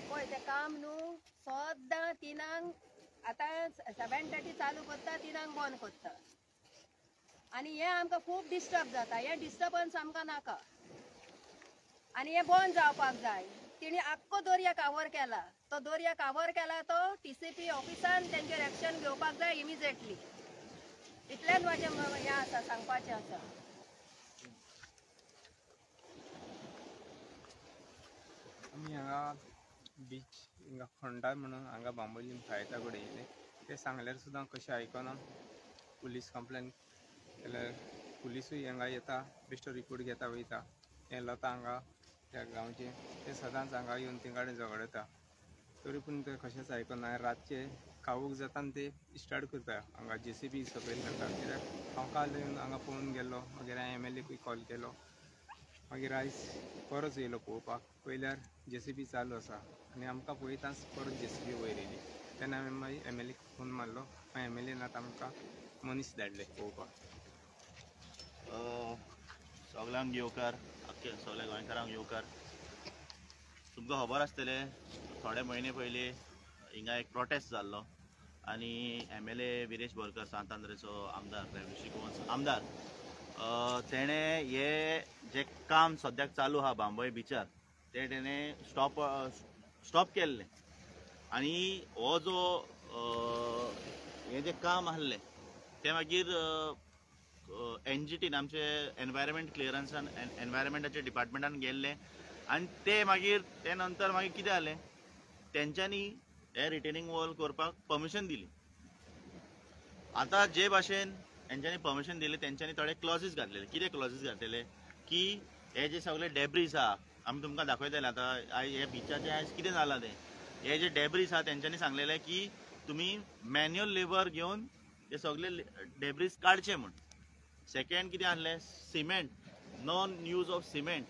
पळय तें काम न्हू सद्दां 3 आतां 7:30 चालू करता, 3 बंद करता. आनी हें आमकां खूब डिस्टर्ब जाता. हें डिस्टर्बन्स आमकां नाका आनी हें बंद जावपाक जाय. तेणी आख्खो दर्या कावर केला, तो दर्या कावर केला तो TCP ऑफिसान तेंचेर एक्शन घेवपाक जाय इमिजिएटली. इतल्यान म्हाजें हें आसा, सांगपाचें आसा. आमी हांगा बीच हिंगा खंडा म्हणून हांगा बांबोलीम फायता कडेन येयले. ते सांगल्यार सुद्दां कशें आयकना. पुलीस कंप्लेन केल्यार पुलिसूय हांगा येता, बेश्टो रिपोर्ट घेता वयता. हें लता हांगा त्या गांवचें ते सदांच हांगा येवन तेंचे कडेन झगडता, तरी पूण ते कशेंच आयकना. रातचे कावूक जाता आनी ते स्टार्ट करता हांगा JCB सकयल करता. कित्याक हांव काल येवन हांगा पळोवन गेल्लो, मागीर हांवें MLA call केलो, मागीर आयज परत येयलो पळोवपाक. पळयल्यार JCB चालू आसा आनी आमकां पळयताच परत JCB वयर येयली. तेन्ना हांवें मागीर MLA phone मारलो, मागीर MLA आतां आमकां मनीस धाडले पळोवपाक. सगल्यांक येवकार, आख्खे सगल्या गोंयकारांक येवकार. तुमकां खबर आसतलें थोडे म्हयने पयलीं हिंगा एक प्रोटेस्ट जाल्लो आनी MLA Viresh Borkar, सांत आंद्रेचो आमदार, रेव्हन्यू गोवन्स आमदार, तेणें हे जें काम सद्याक चालू आहा बांबोळे बिचार तें तेणें स्टॉप केल्लें. आनी हो जो हें जें काम आहलें तें मागीर NGTन आमचे एनवायरमेंट क्लियरन्सान एनवायरमेंटाच्या डिपार्टमेंटान गेल्लें आनी ते मागीर ते नंतर मागीर कितें जालें, तेंच्यांनी हे रिटेनिंग वॉल करपाक परमिशन दिली. आतां जे भाशेन हेंच्यांनी परमिशन दिली तेंच्यांनी थोडे क्लॉजीस घातलेले. कितें क्लॉजीस घातलेले की हे जे सगळे डेब्रीज आहा, आमी तुमकां दाखयतले आतां आयज हे बिचाचें आयज कितें जालां तें, हे जे डेब्रीज आहा तेंच्यांनी सांगलेलें की तुमी मॅन्युअल लेबर घेवन हे सगळे डेब्रीज काडचे म्हूण. सेकेंड कितें आहलें, cement, non use of cement.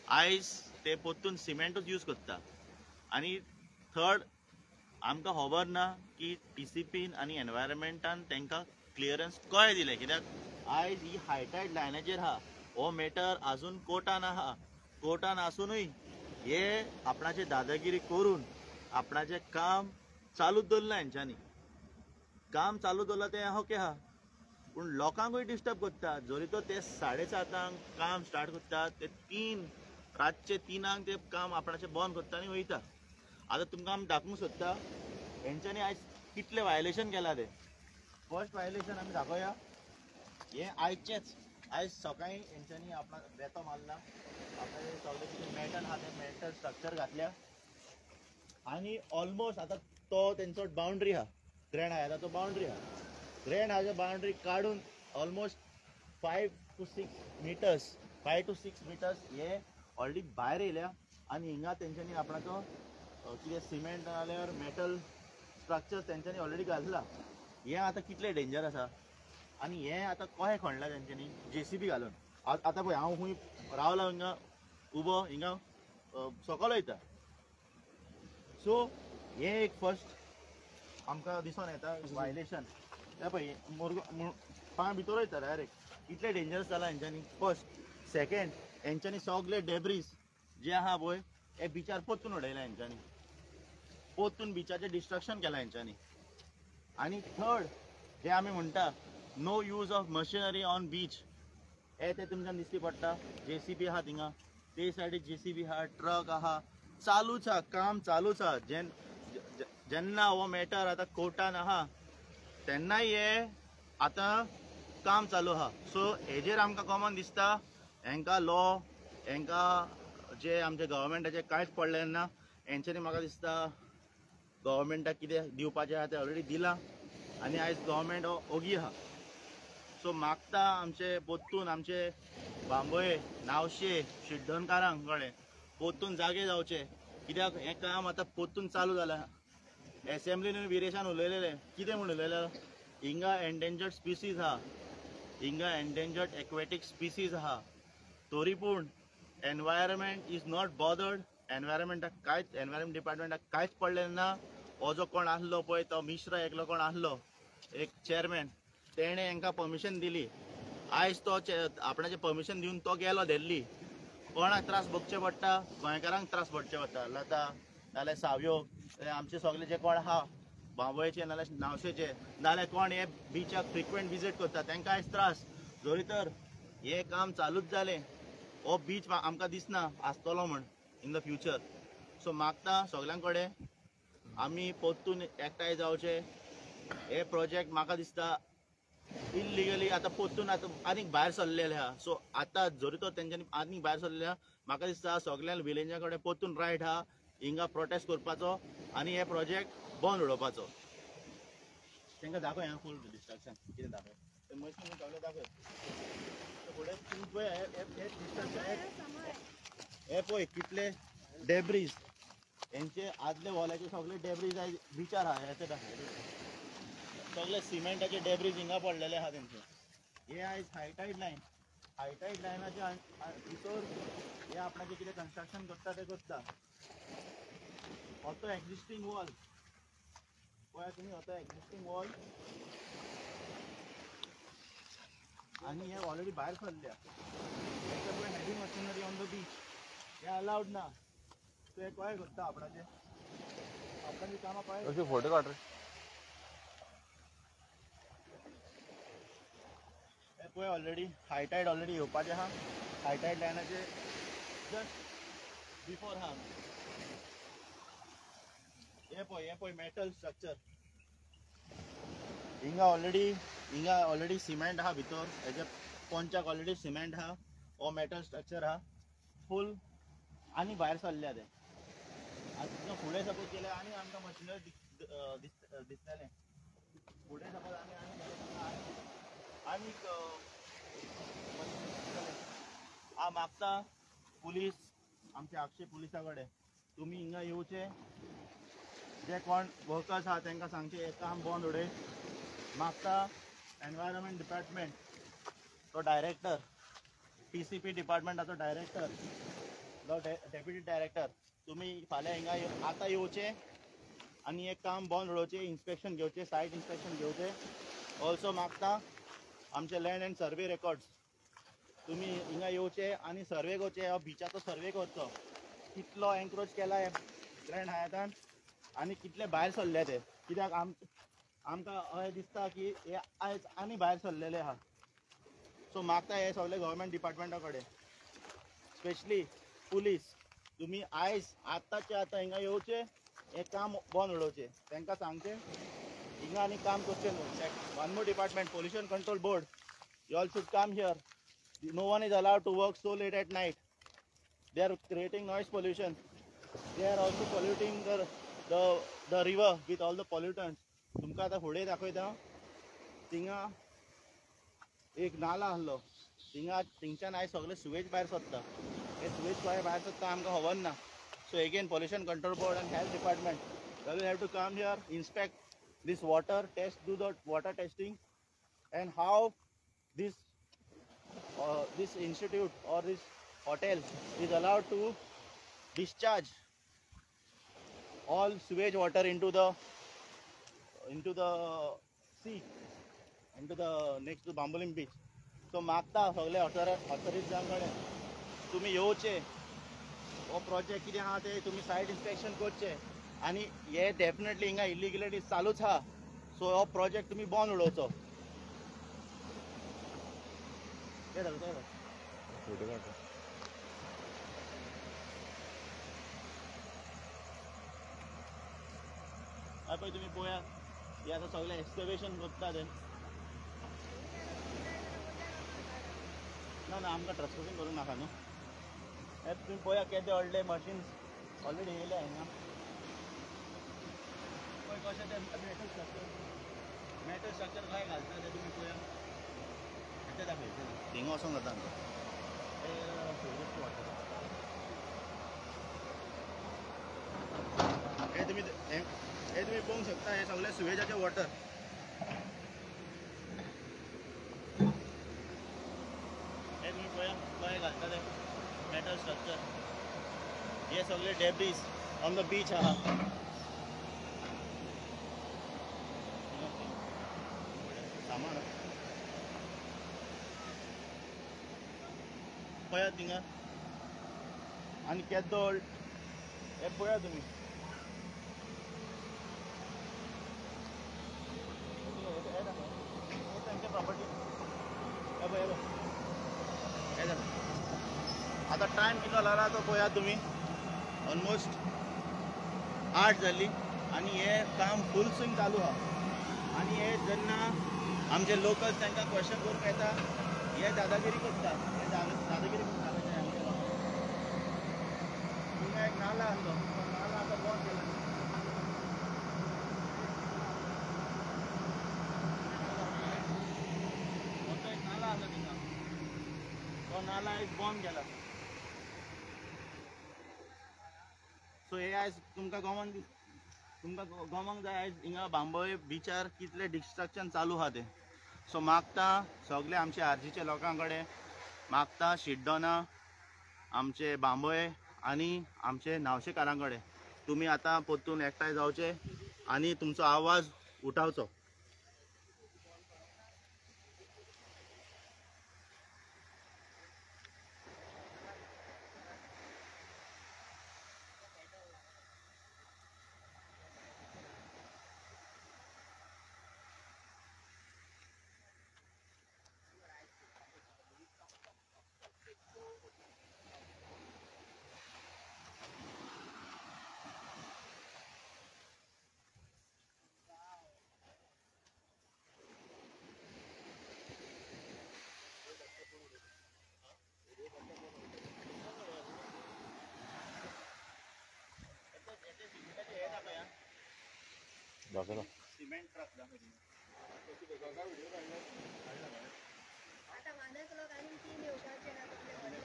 आयज ते परतून सिमेंटूच यूज करता. आनी थर्ड, आमकां खबर ना की TCPन आनी एनवायरमेंटान तांकां क्लियरन्स कशें दिलें, कित्याक आयज ही हायटायड लायनाचेर आहा, हो मॅटर आजून कोर्टान आहा. कोर्टान आसुनूय हे आपणाचे दादागिरी करून आपणाचें काम चालूच दवरलां. हेंच्यांनी काम चालू दवरलां तें ओके आहा, पूण लोकांकूय डिस्टर्ब करता. जरी तो ते 7:30 काम स्टार्ट करता ते 3 रातचे 3 ते काम आपणाचें बंद करता आनी वयता. आतां तुमकां आमी दाखोवंक सोदता हेंच्यांनी आयज कितलें वायलेशन केलां तें. फर्स्ट वायलेशन आमी दाखोवया, हें आयचेंच. आयज सकाळीं हेंच्यांनी आपणा बेतो मारला, आपणाचें सगळें कितें मेटल आहा तें मेटल स्ट्रक्चर घातल्या आनी ऑलमोस्ट आतां तो तेंचो बाउंड्री आहा, ग्रँड हायराचो बाउंड्री आहा. ग्रँड हायराचो बाउंड्री काडून almost 5 to 6 meters, 5 to 6 meters हे ऑलरेडी भायर येयल्या आनी हिंगा तेंच्यांनी आपणाचो कितें सिमेंट नाजाल्यार मेटल स्ट्रक्चर तेंच्यांनी ऑलरेडी घातला. हें आतां कितलें डेंजर आसा आनी हें आतां कशें खणलां तेंच्यांनी JCB घालून. आतां पळय हांव खूंय रावला हिंगा उबो, हिंगा सकयल वयता. सो हें एक फर्स्ट आमकां दिसोन येता वायलेशन. तें पळय मोरगो पांय भितर वयता डायरेक्ट, इतलें डेंजरस जालां हेंच्यांनी. फर्स्ट. सेकेंड, हेंच्यांनी सगळे डेब्रीज जे आहा पळय हे बिचार परतून उडयला हेंच्यांनी, परतून बिचाचें डिस्ट्रक्शन केलां हेंच्यांनी. आनी थर्ड, जे आमी म्हणटा no use of machinery on beach, हे ते तुमच्यान दिसती पडटा. JCB आहा थिंगा, ते सायडीक JCB आहा, ट्रक आहा, चालूच आहा, काम चालूच आहा. जेन्ना हो मॅटर आतां कोर्टान आहा तेन्नाय हे आतां काम चालू आहा. सो हेजेर आमकां कॉमन दिसता हेंकां लॉ, हेंकां जे आमचे गव्हर्मेंटाचें कांयच पडलें ना. हेंच्यांनी म्हाका दिसता गव्हर्मेंटाक कितें दिवपाचें आहा तें ऑलरेडी दिलां आनी आयज गव्हर्मेंट ओगी आहा. सो मागता आमचे पोत्तून आमचे बांबोळे, नावशे, शिड्डणकारांक कडेन पोत्तून जागे जावचे, कित्याक हें काम आतां पोत्तून चालू जालां. एसेंब्लीन विरेशान उलयलेलें, कितें म्हूण उलयलें, हिंगा एन्डेंजर्ड स्पिसीज आहा, हिंगा एन्डेंजर्ड एक्वेटीक स्पिसीज आहा, तरी पूण एनवायरमेंट is not bothered. एनवायरमेंटाक कांयच, एनवायरमेंट डिपार्टमेंटाक कांयच पडलें ना. हो जो कोण आसलो पळय तो मिश्रा एकलो कोण आसलो एक चेअरमॅन, तेणें हांकां परमिशन दिली. आयज तो आपणाचें परमिशन दिवन तो गेलो दिल्ली. कोणाक त्रास भोगचे पडटा? गोंयकारांक त्रास भोगचे पडटा. लता नाल्यार सावयो, आमचे सगळे जे कोण आहा बांबोळेचे नाल्यार नावशेचे, नाल्यार कोण हे बिचाक फ्रिक्वेंट विजीट करता तांकां आयज त्रास. जरी तर हे काम चालूच जालें, हो बीच आमकां दिसना आसतलो म्हण इन the future. सो मागता सगळ्यां कडेन आमी परतून एकठांय जावचे. हे प्रोजेक्ट म्हाका दिसता इल्लिगली आतां परतून आतां आनीक भायर सरलेले आहा. सो आतां जरी तर तेंच्यांनी आनीक भायर सरलेले आहा, म्हाका दिसता सगळ्या विलेजा कडेन परतून रायट आहा हिंगा प्रोटेस्ट करपाचो आनी हे प्रोजेक्ट बंद उडोवपाचो. तांकां दाखय हां फूल डिस्ट्रक्शन कितें दाखय, ते मशीन सगळें दाखय फुडें तुमी पळय हे डिस्ट्रक्शन, हे पळय कितले डेब्रीज हेंचे आदले वॉलाचे सगळे डेब्रीज आयज बिचार आहा. हे दाखय सगळे सिमेंटाचे डेब्रीज हिंगा पडलेले आहा तेंचे. हे आयज हायटायड लायन, हायटायड लायनाच्या भितर हे आपणाचे कितें कन्स्ट्रक्शन करता तें करता. हो एक्झिस्टींग वॉल पळया तुमी, हो एक्झिस्टींग वॉल आनी हे ऑलरेडी भायर सरल्या. हेचे पळय heavy machinery on the beach, हे अलावड ना. सो हे कशें करता आपणाचे, आपणाची कामां कशें. फोटो काड रे. हे पळय ऑलरेडी हायटायड ऑलरेडी येवपाचें आहा. हायटायड लायनाचे जस्ट बिफोर आहा. हे पळय, हे पळय मेटल स्ट्रक्चर हिंगा ऑलरेडी, हिंगा ऑलरेडी सिमेंट आहा भितर. हेच्या पोंचाक ऑलरेडी सिमेंट आहा. हो मेटल स्ट्रक्चर आहा फूल आनी भायर सरल्या ते. आनी तितून फुडें सपोज गेल्यार आनी आमकां मशिनरी दिसतलें. फुडें सपोज आनी आनी आनीक मशिनरी दिसतलें. हांव मागता पुलीस, आमच्या आगशे पुलिसा कडेन तुमी हिंगा येवचे, जे कोण वर्कर्स आहा तांकां सांगचें हें काम बंद उडय. मागता एनवायरमेंट डिपार्टमेंट तो डायरेक्टर, PCP डिपार्टमेंटाचो डायरेक्टर, तो डेप्युटी डायरेक्टर, तुमी फाल्यां हिंगा आतां येवचे आनी हें काम बंद उडोवचें, इन्स्पेक्शन घेवचें, सायट इन्स्पेक्शन घेवचें. ऑल्सो मागता आमचे लँड एंड सर्वे रेकॉर्ड्स तुमी हिंगा येवचे आनी सर्वे करचे. हो बिचाचो सर्वे करचो, कितलो एन्क्रोच केला हे ग्रँड हायातान आनी कितले भायर सरले ते. कित्याक आमकां अशें दिसता की हे आयज आनी भायर सरलेले आहा. सो मागता हे सगळे गव्हर्मेंट डिपार्टमेंटा कडेन, स्पेशली पुलीस, तुमी आयज आतांचे आतां हिंगा येवचे, हें काम बंद उडोवचें. तांकां सांगचें हिंगा आनी काम करचें न्हू. One more department, pollution control board, you all should come here. No one is allowed to work so late at night. They are creating noise pollution. They are also polluting the river with all the pollutants. तुमकां आतां फुडें दाखयता, थिंगा एक नाला आहलो, थिंगा थिंगच्यान आयज सगळें सुवेज भायर सरता. हे सुवेज कशें भायर सरता आमकां खबर ना. So again pollution control board and health department, they will have to come here, inspect this water, test, do the water testing and how this this institute or this hotel is allowed to discharge all sewage water into the sea, into the next to Bambolim beach. So मागता सगळे ऑथॉरिटीजां कडेन तुमी येवचे, हो project कितें आहा ते तुमी सायट इन्स्पेक्शन करचें आनी हे डेफिनेटली हिंगा इलिगलिटी चालूच आहा. सो हो प्रोजेक्ट तुमी बंद उडोवचो. फोटो काड. हय पळय तुमी पळया, हे आतां सगळें एक्सकवेशन करता ते. ना ना आमकां ट्रस्पासिंग करूंक नाका न्हू. हे तुमी पळया केदे व्हडले मशीन्स ऑलरेडी येयले हिंगा. पळय कशें ते मेटल स्ट्रक्चर, मेटल स्ट्रक्चर कशें घालता ते तुमी पळया. तें दाखय, थिंगा वचोंक जाता आमकां. हे तुमी हे तुमी पळोवंक शकता, हे सगळे सुवेजाचे वॉटर. हे तुमी पळया कशें घालता ते मेटल स्ट्रक्चर. हे सगळे डेब्रीज ऑन the beach आहा. सामान पळयात थिंगा आनी केदोळ हे पळया तुमी. तांच्या प्रॉपर्टी हे पळय, हे पळय. आतां टायम कितलो जाला तो पळया तुमी, ऑलमोस्ट 8 जाली आनी हे काम फूल स्विंग चालू आहा. आनी हे जेन्ना आमचे लोकल तांकां क्वेश्चन करूंक येता, हे दादागिरी करता, हे दादागिरी करता आमच्या लोकांक. हिंगा एक नाला आसलो, तो नाला आतां बंद केला. तो एक नाला आसलो थिंगा, तो नाला एक बंद केला. सो हे आयज तुमकां गोवान, तुमकां गोवांक जाय आयज हिंगा बांबोळे बिचार कितले डिस्ट्रक्शन चालू आहा तें. सो मागता सगळे आमचे आरजीच्या लोकां कडेन, मागता शिड्डोना आमचे बांबोळे आनी आमचे नावशेकारां कडेन, तुमी आतां परतून एकठांय जावचे आनी तुमचो आवाज उठावचो. सिमेंट ट्रक आतां 1 o'clock आनी 3 येवपाचे ना तसले व्हडले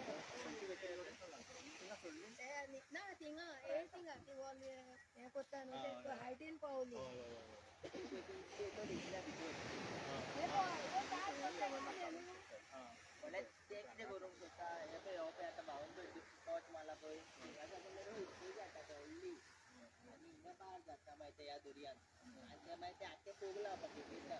ना थिंगा हे थिंगा ती वॉल हें करता न्हू ते हायटीन पावली. ते कितें करूंक सोदता हे पळय, हो पळय आतां भावन पळय टॉर्च मारला पळय, हिंगा साकून मेरेन उदकूय जाता व्हडली आनी हिंगा पार जाता मागीर ते ह्या दर्यान आनी ते मागीर ते आख्खें कोगला बाकीता.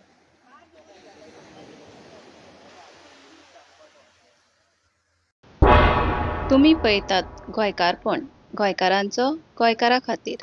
तुमी पळयतात गोंयकारपण, गोंयकारांचो गोंयकारा खातीर.